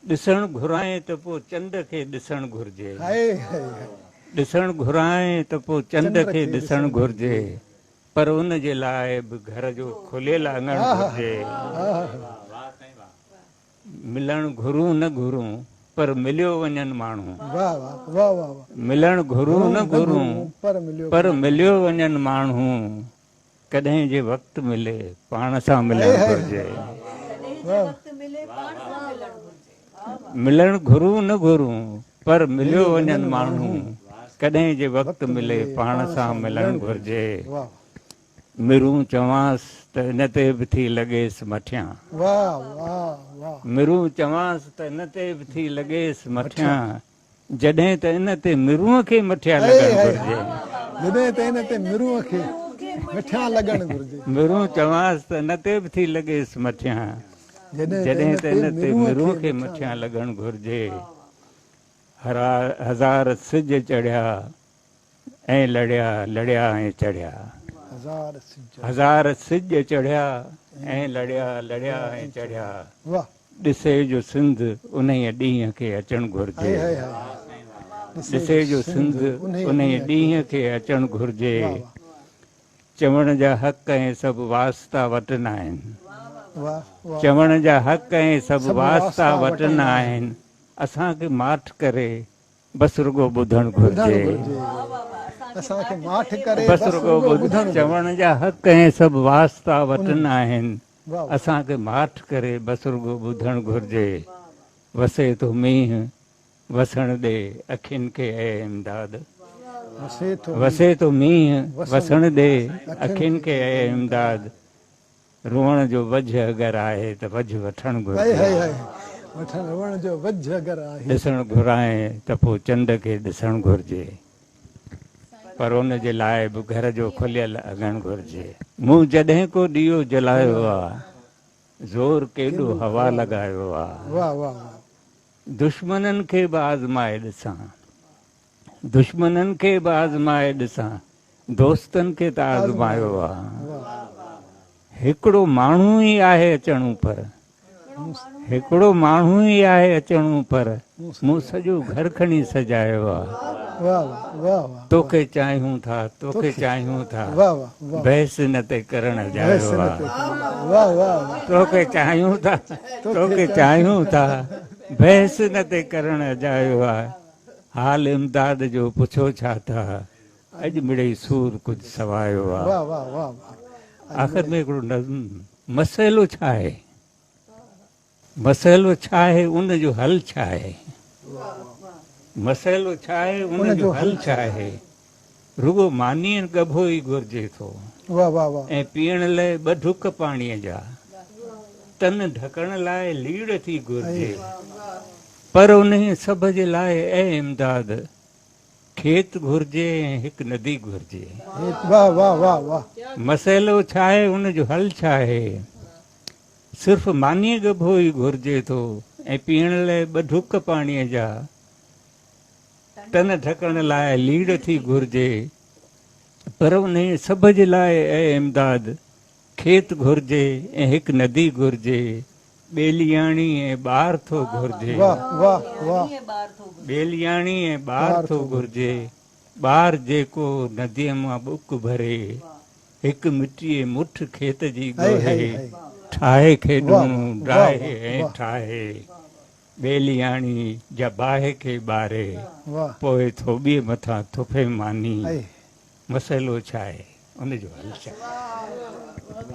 ڏسڻ گهرانء ته پوء چنڊ کي ڏسڻ گهرجي. ڏسڻ گهرانء ته پوء چنڊ کي ڏسڻ گهرجي، پر ان جي لاء به گهر جو کليل اڱڻ گهرجي. ملڻ گهرون نه گهرون، پر مليو وڃن ماڻهو. ملڻ گهرون نه گهرون، پر مليو وڃن ماڻهو. ڪڏهن جي وقت ملي پاڻ سان ملڻ گهرجي. ملڻ گهرون نه گهرون پر مليو وڃن ماڻهو. ڪڏهن جي وقت ملي پاڻ سان ملڻ گهرجي. مرون چوانس ته ان تي به ٿي لڳيس مٺيان. مرون چوانس ته ان تي به ٿي لڳيس مٺيان. جڏهن ته ان تي مرونء کي مٺيا لڳڻ گهرجي. جڏهن ته ان تي مرونء کي مٺيا لڳڻ گهرجي. مرون چوانس ته ان تي به ٿي لڳيس مٺيان. جڏهن ته ان تي مرونء کي مٺيا لڳڻ گهرجي. هزار سج چڙهيا ۽ لڙيا، لڙيا ۽ چڙهيا. هزار سج چڙهيا ۽ لڙيا، لڙيا ۽ چڙهيا. ڏسي جو سنڌ انهيء ڏينهن کي اچڻ گهرجي. ڏسي جو سنڌ انهيء ڏينهن کي اچڻ گهرجي. چوڻ جا حق ۽ سڀ واسطا وٽن آهن. چوڻ جا حق ۽ سڀ واسطا وٽن آهن. اسان کي ماٺ ڪري بس رڳو ٻڌڻ گهرجي. بس رڳو ٻڌڻ. چوڻ جا حق ۽ سڀ واسطا وٽن آهن. اسان کي ماٺ ڪري بس رڳو ٻڌڻ گهرجي. وسي ٿو مينهن وسڻ ڏي اکين کي اي امداد. وسي ٿو مينهن وسڻ ڏي اکين کي اي امداد. روئڻ جو وجهه اگر آهي ته وجهه وٺڻ گهرجي. ڏسڻ گهرانء ته پوء چنڊ کي ڏسڻ گهرجي. پر ان جي لاء به گهر جو کليل اڱڻ گهرجي. مون جڏهن ڪو ڏيئو جلايو آ، زور ڪيڏو هوا لڳايو آ. دشمنن کي به آزمائي ڏسان، دشمنن کي به آزمائي ڏسان، دوستن کي ته آزمايو آ. هڪڙو ماڻهو ئي آهي اچڻو پر. هڪڙو ماڻهو ئي آهي اچڻو پر مون سڄو گهر کڻي سجايو آ. توکي چاهيون ٿا توکي چاهيون ٿا بحث ان تي ڪرڻ اجايو آ. توکي چاهيون ٿا توکي چاهيون ٿا بحث ان تي ڪرڻ اجايو آ. حال امداد جو پڇو ڇا ٿا اڄ مڙئي سور ڪجهه سوايو آ. آخر ۾ هڪڙو نظم مسئلو ڇا آهي؟ مسئلو ڇا آهي ان جو حل ڇا آهي؟ مسئلو ڇا آهي ان جو حل ڇا آهي؟ رڳو مانيء ڳڀو ئي گهرجي ٿو ۽ پيئڻ لئه ٻه ڍڪ پاڻيء جا، تن ڍڪڻ لاء ليڙ ٿي گهرجي، پر انهيء سڀ جي لاء اي امداد! کيت گهرجي ۽ هڪ ندي گهرجي. مسئلو ڇا آهي ان جو حل ڇا آهي؟ صرف مانيء ڳڀو ئي گهرجي ٿو ۽ پيئڻ لئه ٻه ڍڪ پاڻيء جا، تن ڍڪڻ لاء ليڙ ٿي گهرجي، پر انهيء سڀ جي لاء اي امداد! کيت گهرجي ۽ هڪ ندي گهرجي، ٻيلياڻي ۽ ٻار ٿو گهرجي. ٻيلياڻي ۽ ٻار ٿو گهرجي، ٻار جيڪو نديء مان ٻڪ ڀري، هڪ مٽيء مٺ کيت جي ڳوهي، ٺاهي کيڏوڻو ڊاهي ۽ ٺاهي، ٻيلياڻي جا باهه کي ٻاري، پوء ٿوٻيء مٿان ٿڦي ماني. مسئلو ڇا آهي؟ ان جو حل ڇا آهي؟